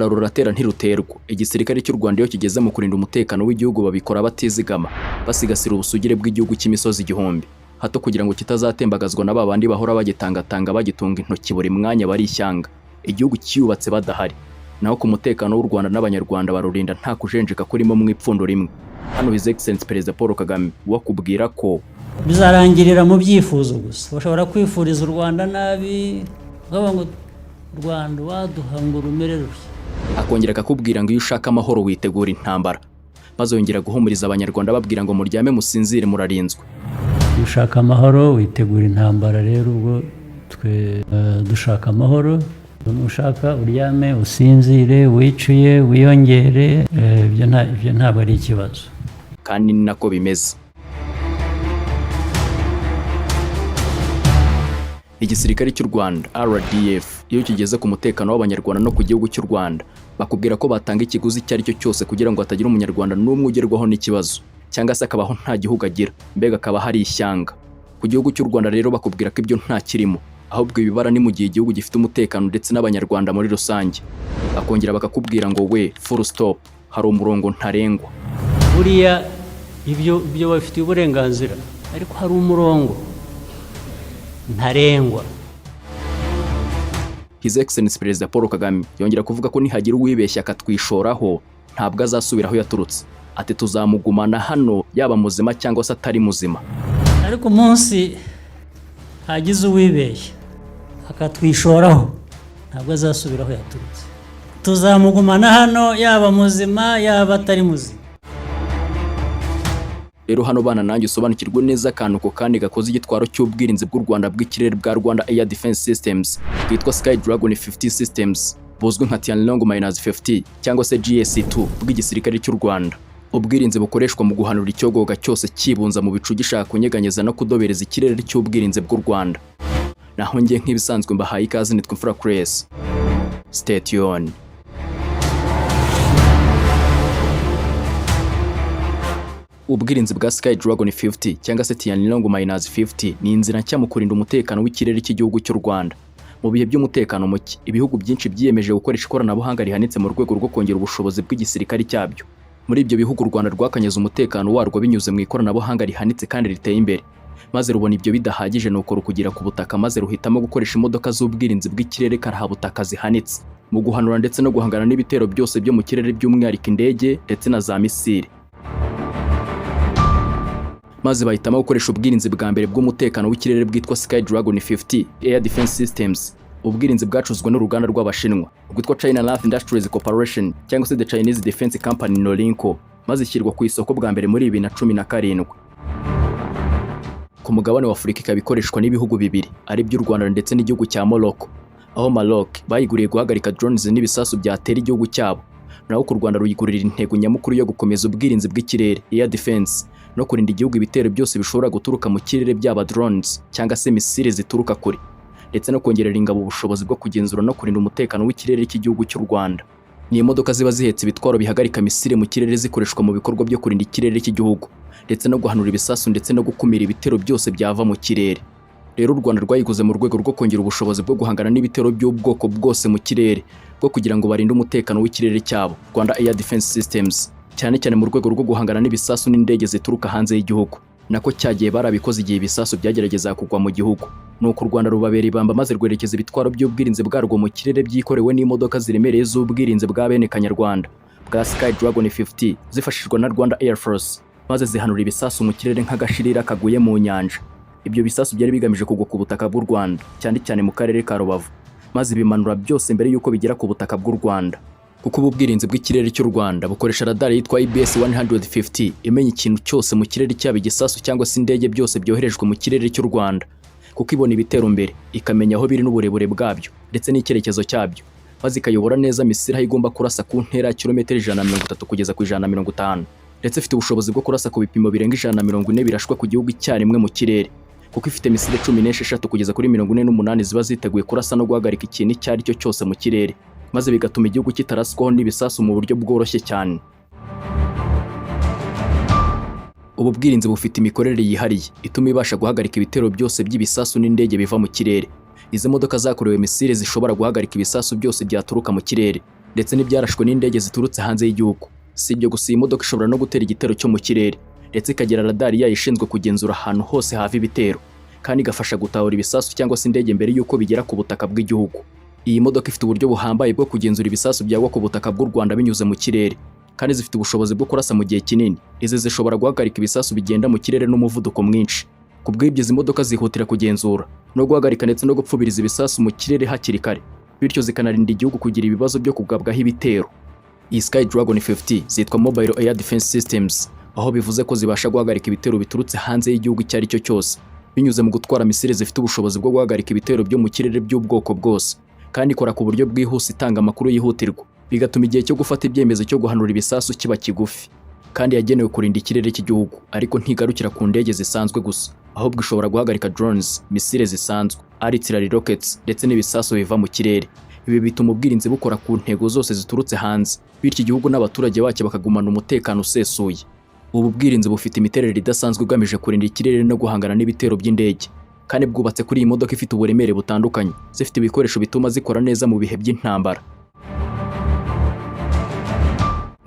Rwanda ruratera ntiruterwa. Igisirikare cy'u Rwanda iyo kigeze mu kurinda umutekano w'igihugu babikora batizigama, basigasira ubusugire bw'igihugu cy'imisozi igihumbi, hato kugira ngo kitazatembagazwa na ba bandi bahora bagitangatanga, bagitunga intoki buri mwanya bari ishyanga, igihugu cyiyubatse badahari. Naho ku mutekano w'u Rwanda n'Abanyarwanda barurinda nta kujenjeka kurimo mu ipfundo rimwe. Hano His Excellency Perezida Paul Kagame wakubwira ko Bizarangirira mu byifuzo gusa. Bashobora kwifuriza u Rwanda nabi, bakavuga ngo u Rwanda waduha ngo rumere rutya. Akongera akakubwira ngo iyo ushaka amahoro witegura intambara, maze yongera guhumuriza Abanyarwanda babwira ngo muryame musinzire, murarinzwe. Iyo ushaka amahoro witegura intambara. Rero ubwo twe dushaka amahoro. Nushaka uryame usinzire, wicuye wiyongere, ibyo ntabwo ari ikibazo. Kandi ni nako bimeze. Igisirikare cy'u Rwanda RDF iyo kigeze ku mutekano w'Abanyarwanda no ku gihugu cy'u Rwanda, bakubwira ko batanga ikiguzi icyo ari cyo cyose kugira ngo hatagira Umunyarwanda n'umwe ugerwaho n'ikibazo, cyangwa se akabaho nta gihugu agira, mbega akaba hari ishyanga ku gihugu cy'u Rwanda. Rero bakubwira ko ibyo nta kirimo, ahubwo ibibara ni mu gihe igihugu gifite umutekano ndetse n'Abanyarwanda muri rusange. Bakongera bakakubwira ngo we full stop, hari umurongo ntarengwa. Buriya ibyo bafitiye uburenganzira, ariko hari umurongo ntarengwa. His Excellency Perezida Paul Kagame yongera kuvuga ko nihagira uwibeshya akatwishoraho, ntabwo azasubira aho yaturutse. Ati tuzamugumana hano, yaba muzima cyangwa se atari muzima. Ariko umunsi hagize uwibeshya akatwishoraho, ntabwo azasubira aho yaturutse. Tuzamugumana hano, yaba muzima, yaba atari muzima. Rero hano bana nanjye usobanukirwe neza akantu ko kandi gakoze igitwaro cy'ubwirinzi bw'u Rwanda bw'ikirere bwa Rwanda Air Defense Systems bwitwa Sky Dragon 50 Systems, buzwi nka Tianlong -50 cyangwa se GS2 bw'igisirikare cy'u Rwanda. Ubwirinzi bukoreshwa mu guhanura icyogoga cyose kibunza mu bicu gishaka kunyeganyeza no kudobereza ikirere cy'ubwirinzi bw'u Rwanda. Naho njye nk'ibisanzwe mbahaye ikaze, nitwa Imfura Grace. Stay tuned. Ubwirinzi bwa Sky Dragon 50 cyangwa se Tianlong -50 ni inzira nshya mu kurinda umutekano w'ikirere cy'igihugu cy'u Rwanda. Mu bihe by'umutekano muke, ibihugu byinshi byiyemeje gukoresha ikoranabuhanga rihanitse mu rwego rwo kongera ubushobozi bw'igisirikare cyabyo. Muri ibyo bihugu, u Rwanda rwakanyeze umutekano warwo binyuze mu ikoranabuhanga rihanitse kandi riteye imbere, maze rubona ibyo bidahagije, nuko rukugira ku butaka, maze ruhitamo gukoresha imodoka z'ubwirinzi bw'ikirere karahabutaka zihanitse mu guhanura ndetse no guhangana n'ibitero byose byo mu kirere, by'umwihariko indege ndetse na za misile, maze bahitamo gukoresha ubwirinzi bwa mbere bw'umutekano w'ikirere bwitwa Sky Dragon 50 Air Defense Systems, ubwirinzi bwacuzwe n'uruganda rw'Abashinwa rwitwa China North Industries Corporation cyangwa se The Chinese Defense Company Norinco, maze ishyirwa ku isoko bwa mbere muri 2017. Ku mugabane wa Afurika ikaba ikoreshwa n'ibihugu bibiri, ari by'u Rwanda ndetse n'igihugu cya Morocco, aho Maroc bayiguriye guhagarika drones n'ibisasu byatera igihugu cyabo, naho ku Rwanda ruyigurira intego nyamukuru yo gukomeza ubwirinzi bw'ikirere, air defense, no kurinda igihugu ibitero byose bishobora guturuka mu kirere, byaba drones cyangwa se misile zituruka kure, ndetse no kongerera ingabo ubushobozi bwo kugenzura no kurinda umutekano w'ikirere cy'igihugu cy'u Rwanda. Ni imodoka ziba zihetse ibitwaro bihagarika misile mu kirere, zikoreshwa mu bikorwa byo kurinda ikirere cy'igihugu ndetse no guhanura ibisasu ndetse no gukumira ibitero byose byava mu kirere. Rero u Rwanda rwayiguze mu rwego rwo kongera ubushobozi bwo guhangana n'ibitero by'ubwoko bwose mu kirere, bwo kugira ngo barinde umutekano w'ikirere cyabo, Rwanda Air Defense Systems, cyane cyane mu rwego rwo guhangana n'ibisasu n'indege zituruka hanze y'igihugu. Nako cyagiye barabikoze igihe ibisasu byageragezaga kugwa mu gihugu, nuko u Rwanda rubabera ibamba, maze rwerekeza ibitwaro by'ubwirinzi bwarwo mu kirere byikorewe n'imodoka ziremereye z'ubwirinzi bwa bene Kanyarwanda bwa Sky Dragon 50, zifashishwa na Rwanda Air Force, maze zihanura ibisasu mu kirere nk'agashirira kaguye mu nyanja. Ibyo bisasu byari bigamije kugwa ku butaka bw'u Rwanda, cyane cyane mu karere ka Rubavu, maze bimanura byose mbere y'uko bigera ku butaka bw'u Rwanda, kuko ubu bwirinzi bw'ikirere cy'u Rwanda bukoresha radar yitwa IBS 150, imenya ikintu cyose mu kirere, cyaba igisasu cyangwa se indege, byose byoherejwe mu kirere cy'u Rwanda, kuko ibona ibitero mbere, ikamenya aho biri n'uburebure bwabyo ndetse n'icyerekezo cyabyo, maze ikayobora neza misile aho igomba kurasa ku ntera ya kilometero 130 kugeza ku 150. Ndetse ifite ubushobozi bwo kurasa ku bipimo birenga 140 birashwe ku gihugu icyarimwe mu kirere, kuko ifite misile 16 kugeza kuri 48 ziba ziteguye kurasa no guhagarika ikintu icyo ari cyo cyose mu kirere, maze bigatuma igihugu kitaraswaho n'ibisasu mu buryo bworoshye cyane. Ubu bwirinzi bufite imikorere yihariye ituma ibasha guhagarika ibitero byose by'ibisasu n'indege biva mu kirere. Izi modoka zakorewe misile zishobora guhagarika ibisasu byose byaturuka mu kirere. ndetse n'ibyarashwe n'indege ziturutse hanze y'igihugu. Si ibyo gusa, iyi modoka ishobora no gutera igitero cyo mu kirere, ndetse ikagira radari yayo ishinzwe kugenzura ahantu hose hava ibitero, kandi igafasha gutahura ibisasu cyangwa se indege mbere y'uko bigera ku butaka bw'igihugu. Iyi modoka ifite uburyo buhambaye bwo kugenzura ibisasu byagwa ku butaka bw'u Rwanda binyuze mu kirere, kandi zifite ubushobozi bwo kurasa mu gihe kinini. Izi zishobora guhagarika ibisasu bigenda mu kirere n'umuvuduko mwinshi. Ku bw'ibyo, izi modoka zihutira kugenzura no guhagarika ndetse no gupfubiriza ibisasu mu kirere hakiri kare, bityo zikanarinda igihugu kugira ibibazo byo kugabwaho ibitero. Iyi Sky Dragon 50 zitwa Mobile Air Defense Systems, aho bivuze ko zibasha guhagarika ibitero biturutse hanze y'igihugu icyo ari cyo cyose binyuze mu gutwara misile zifite ubushobozi bwo guhagarika ibitero byo mu kirere by'ubwoko bwose, kandi ikora ku buryo bwihuse, itanga amakuru yihutirwa, bigatuma igihe cyo gufata ibyemezo cyo guhanura ibisasu kiba kigufi. Kandi yagenewe kurinda ikirere cy'igihugu, ariko ntigarukira ku ndege zisanzwe gusa, ahubwo ishobora guhagarika drones, misile zisanzwe, artillery rockets ndetse n'ibisasu biva mu kirere. Ibi bituma ubwirinzi bukora ku ntego zose ziturutse hanze, bityo igihugu n'abaturage bacyo bakagumana umutekano usesuye. Ubu bwirinzi bufite imiterere idasanzwe igamije kurinda ikirere no guhangana n'ibitero by'indege, kandi bwubatse kuri iyi modoka ifite uburemere butandukanye, zifite ibikoresho bituma zikora neza mu bihe by'intambara.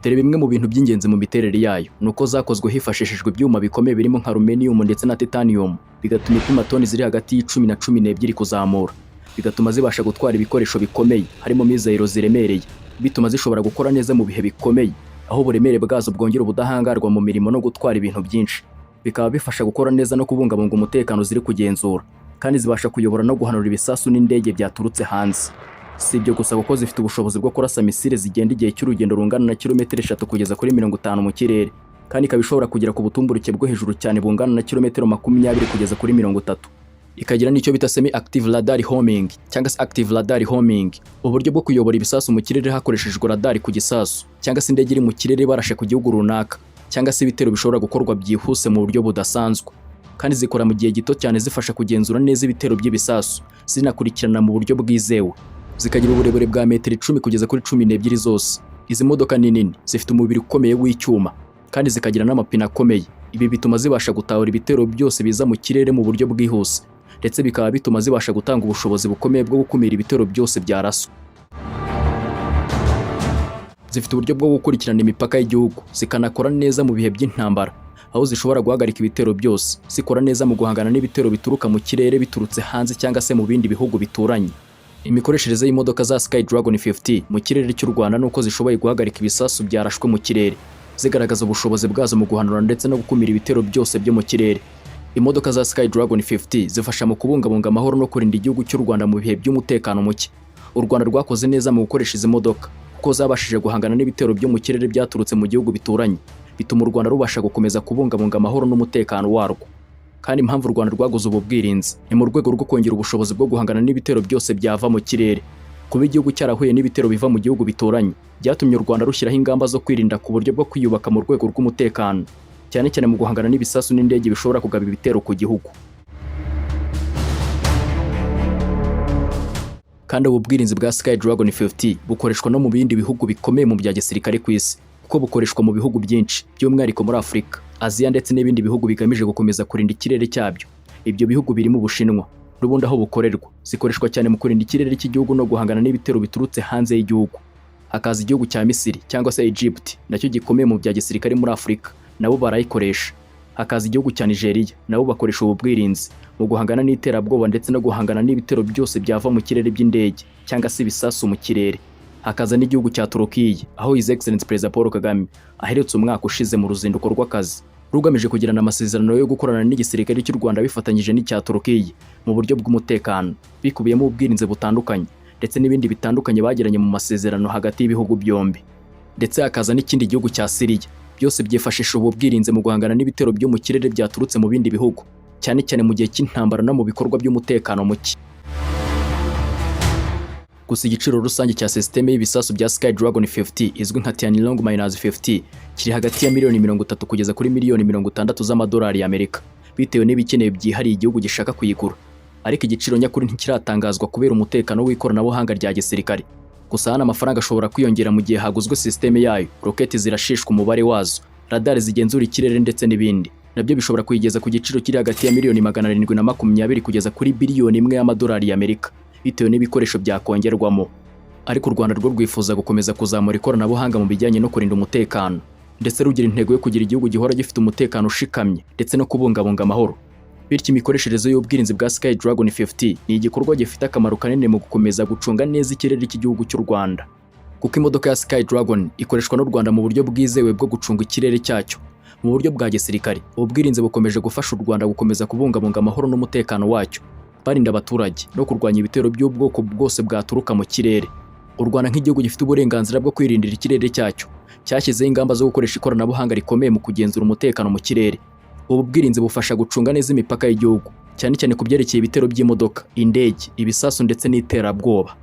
Dore bimwe mu bintu by'ingenzi mu miterere yayo: ni uko zakozwe hifashishijwe ibyuma bikomeye birimo nka aluminium ndetse na titanium, bigatuma ipima toni ziri hagati y'icumi na 12 kuzamura, bigatuma zibasha gutwara ibikoresho bikomeye harimo mizayiro ziremereye, bituma zishobora gukora neza mu bihe bikomeye, aho uburemere bwazo bwongera ubudahangarwa mu mirimo no gutwara ibintu byinshi, bikaba bifasha gukora neza no kubungabunga umutekano ziri kugenzura. Kandi zibasha kuyobora no guhanura ibisasu n'indege byaturutse hanze. Si ibyo gusa, kuko zifite ubushobozi bwo kurasa misile zigenda igihe cy'urugendo rungana na kilometero 3 kugeza kuri 50 mu kirere, kandi ikaba ishobora kugera ku butumburuke bwo hejuru cyane bungana na kilometero 20 kugeza kuri 30. Ikagira n'icyo bita semi active radar homing cyangwa se active radar homing, uburyo bwo kuyobora ibisasu mu kirere hakoreshejwe radar ku gisasu cyangwa se indege iri mu kirere barashe ku gihugu runaka, cyangwa se ibitero bishobora gukorwa byihuse mu buryo budasanzwe. Kandi zikora mu gihe gito cyane, zifasha kugenzura neza ibitero by'ibisasu, zinakurikirana mu buryo bwizewe. Zikagira uburebure bwa metero 10 kugeza kuri 12 zose. Izi modoka ni nini, zifite umubiri ukomeye w'icyuma, kandi zikagira n'amapine akomeye. Ibi bituma zibasha gutahura ibitero byose biza mu kirere mu buryo bwihuse, ndetse bikaba bituma zibasha gutanga ubushobozi bukomeye bwo gukumira ibitero byose byaraswa. Zifite uburyo bwo gukurikirana imipaka y'igihugu, zikanakora neza mu bihe by'intambara, aho zishobora guhagarika ibitero byose, zikora neza mu guhangana n'ibitero bituruka mu kirere biturutse hanze cyangwa se mu bindi bihugu bituranye. Imikoreshereze y'imodoka za Sky Dragon 50 mu kirere cy'u Rwanda nuko zishoboye guhagarika ibisasu byarashwe mu kirere, zigaragaza ubushobozi bwazo mu guhanura ndetse no gukumira ibitero byose byo mu kirere. Imodoka za Sky Dragon 50 zifasha mu kubungabunga amahoro no kurinda igihugu cy'u Rwanda mu bihe by'umutekano muke. U Rwanda rwakoze neza mu gukoresha izi modoka, kuko zabashije guhangana n'ibitero byo mu kirere byaturutse mu gihugu bituranye, bituma u Rwanda rubasha gukomeza kubungabunga amahoro n'umutekano warwo. Kandi impamvu u Rwanda rwaguze ubu bwirinzi ni mu rwego rwo kongera ubushobozi bwo guhangana n'ibitero byose byava mu kirere. Kuba igihugu cyarahuye n'ibitero biva mu gihugu bituranye byatumye u Rwanda rushyiraho ingamba zo kwirinda ku buryo bwo kwiyubaka mu rwego rw'umutekano, cyane cyane mu guhangana n'ibisasu n'indege bishobora kugaba ibitero ku gihugu. Kandi ubu bwirinzi bwa Sky Dragon 50 bukoreshwa no mu bindi bihugu bikomeye mu bya gisirikare ku isi, kuko bukoreshwa mu bihugu byinshi, by'umwihariko muri Afurika, Aziya ndetse n'ibindi bihugu bigamije gukomeza kurinda ikirere cyabyo. Ibyo bihugu birimo Ubushinwa n'ubundi aho bukorerwa, zikoreshwa cyane mu kurinda ikirere cy'igihugu no guhangana n'ibitero biturutse hanze y'igihugu. Hakaza igihugu cya Misiri cyangwa se Egypt, nacyo gikomeye mu bya gisirikare muri Afurika, nabo barayikoresha. Hakaza igihugu cya Nigeria, nabo bakoresha ubu bwirinzi mu guhangana n'iterabwoba ndetse no guhangana n'ibitero byose byava mu kirere by'indege cyangwa se ibisasu mu kirere. Hakaza n'igihugu cya Turukiya, aho His Excellency Perezida Paul Kagame aherutse umwaka ushize mu ruzinduko rw'akazi rugamije kugirana amasezerano yo gukorana n'igisirikare cy'u Rwanda bifatanyije n'icya Turukiya mu buryo bw'umutekano, bikubiyemo ubwirinzi butandukanye ndetse n'ibindi bitandukanye bagiranye mu masezerano hagati y'ibihugu byombi. Ndetse hakaza n'ikindi gihugu cya Siriya. Byose byifashisha ubu bwirinzi mu guhangana n'ibitero byo mu kirere byaturutse mu bindi bihugu, cyane cyane mu gihe cy'intambara no mu bikorwa by'umutekano muke. Gusa igiciro rusange cya sisiteme y'ibisasu bya Sky Dragon 50 izwi nka Tianlong Minus 50 kiri hagati ya miliyoni 30 kugeza kuri miliyoni 60 z'amadolari y'Amerika, bitewe n'ibikenewe byihariye igihugu gishaka kuyigura. Ariko igiciro nyakuri ntikiratangazwa kubera umutekano w'ikoranabuhanga rya gisirikare. Gusa hano amafaranga ashobora kwiyongera mu gihe haguzwe sisiteme yayo, roketi zirashishwa umubare wazo, radari zigenzura ikirere ndetse n'ibindi, nabyo bishobora kuyigeza ku giciro kiri hagati ya miliyoni 720 kugeza kuri biliyoni 1 y'amadolari y'Amerika, bitewe n'ibikoresho byakongerwamo. Ariko u Rwanda rwo rwifuza gukomeza kuzamura ikoranabuhanga mu bijyanye no kurinda umutekano, ndetse rugira intego yo kugira igihugu gihora gifite umutekano ushikamye ndetse no kubungabunga amahoro. Bityo imikoreshereze y'ubwirinzi bwa Sky Dragon 50 ni igikorwa gifite akamaro kanini mu gukomeza gucunga neza ikirere cy'igihugu cy'u Rwanda, kuko imodoka ya Sky Dragon ikoreshwa n'u Rwanda mu buryo bwizewe bwo gucunga ikirere cyacyo mu buryo bwa gisirikare. Ubu bwirinzi bukomeje gufasha u Rwanda gukomeza kubungabunga amahoro n'umutekano wacyo, barinda abaturage no kurwanya ibitero by'ubwoko bwose bwaturuka mu kirere. U Rwanda nk'igihugu gifite uburenganzira bwo kwirindira ikirere cyacyo, cyashyizeho ingamba zo gukoresha ikoranabuhanga rikomeye mu kugenzura umutekano mu kirere. Ubu bwirinzi bufasha gucunga neza imipaka y'igihugu, cyane cyane ku byerekeye ibitero by'imodoka, indege, ibisasu ndetse n'iterabwoba.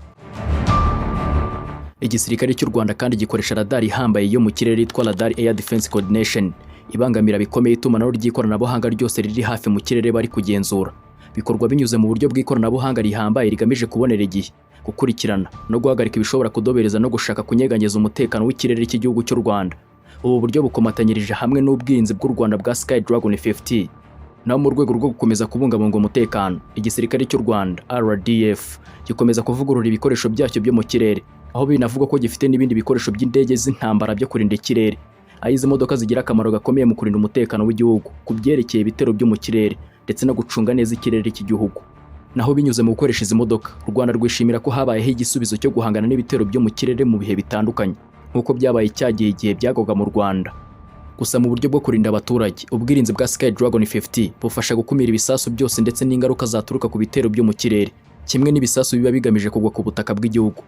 Igisirikare cy'u Rwanda kandi gikoresha radari ihambaye yo mu kirere yitwa Radar Air Defense Coordination, ibangamira bikomeye itumanaho ry'ikoranabuhanga ryose riri hafi mu kirere bari kugenzura. Bikorwa binyuze mu buryo bw'ikoranabuhanga rihambaye rigamije kubonera igihe, gukurikirana no guhagarika ibishobora kudobereza no gushaka kunyeganyeza umutekano w'ikirere cy'igihugu cy'u Rwanda. Ubu buryo bukomatanyirije hamwe n'ubwirinzi bw'u Rwanda bwa Sky Dragon 50. Naho mu rwego rwo gukomeza kubungabunga umutekano, igisirikare cy'u Rwanda RDF gikomeza kuvugurura ibikoresho byacyo byo mu kirere, aho binavugwa ko gifite n'ibindi bikoresho by'indege z'intambara byo kurinda ikirere, aho izi modoka zigira akamaro gakomeye mu kurinda umutekano w'igihugu ku byerekeye ibitero byo mu kirere ndetse no gucunga neza ikirere cy'igihugu. Naho binyuze mu gukoresha izi modoka, u Rwanda rwishimira ko habayeho igisubizo cyo guhangana n'ibitero byo mu kirere mu bihe bitandukanye, nk'uko byabaye cyagihe igihe byagwaga mu Rwanda. Gusa mu buryo bwo kurinda abaturage, ubwirinzi bwa Sky Dragon 50 bufasha gukumira ibisasu byose ndetse n'ingaruka zaturuka ku bitero byo mu kirere, kimwe n'ibisasu biba bigamije kugwa ku butaka bw'igihugu.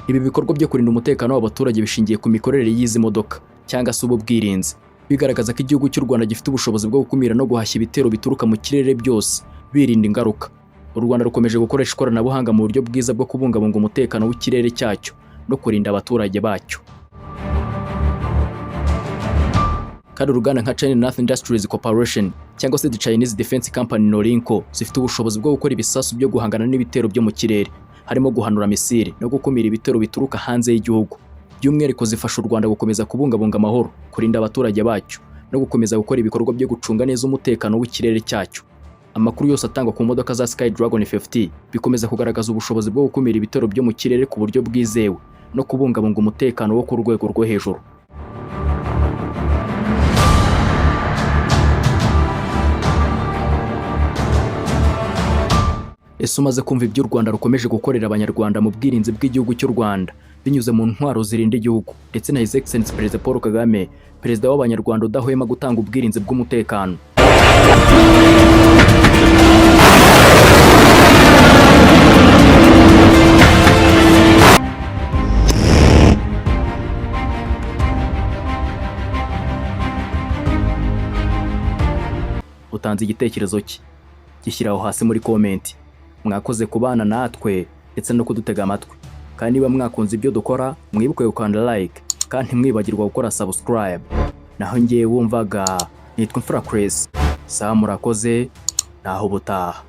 Ibi bikorwa byo kurinda umutekano w'abaturage bishingiye ku mikorere y'izi modoka cyangwa se ubu bwirinzi, bigaragaza ko igihugu cy'u Rwanda gifite ubushobozi bwo gukumira no guhashya ibitero bituruka mu kirere byose, birinda ingaruka. U Rwanda rukomeje gukoresha ikoranabuhanga mu buryo bwiza bwo kubungabunga umutekano w'ikirere cyacyo no kurinda abaturage bacyo. Kandi uruganda nka China North Industries Corporation cyangwa se The Chinese Defense Company Norinco zifite ubushobozi bwo gukora ibisasu byo guhangana n'ibitero byo mu kirere, harimo guhanura misile no gukumira ibitero bituruka hanze y'igihugu. By'umwihariko zifasha u Rwanda gukomeza kubungabunga amahoro, kurinda abaturage bacyo no gukomeza gukora ibikorwa byo gucunga neza umutekano w'ikirere cyacyo. Amakuru yose atangwa ku modoka za Sky Dragon 50 bikomeza kugaragaza ubushobozi bwo gukumira ibitero byo mu kirere ku buryo bwizewe no kubungabunga umutekano wo ku rwego rwo hejuru. Ese umaze kumva ibyo u Rwanda rukomeje gukorera Abanyarwanda mu bwirinzi bw'igihugu cy'u Rwanda binyuze mu ntwaro zirinda igihugu, ndetse na His Excellency Perezida Paul Kagame, Perezida w'Abanyarwanda udahwema gutanga ubwirinzi bw'umutekano, utanze igitekerezo cye? Gishyira aho hasi muri comment. Mwakoze kubana natwe ndetse no kudutega amatwi, kandi niba mwakunze ibyo dukora, mwibuke gukanda like kandi ntimwibagirwa gukora subscribe. Naho ngewe wumvaga nitwa Imfura Chris. Sawa, murakoze, naho ubutaha.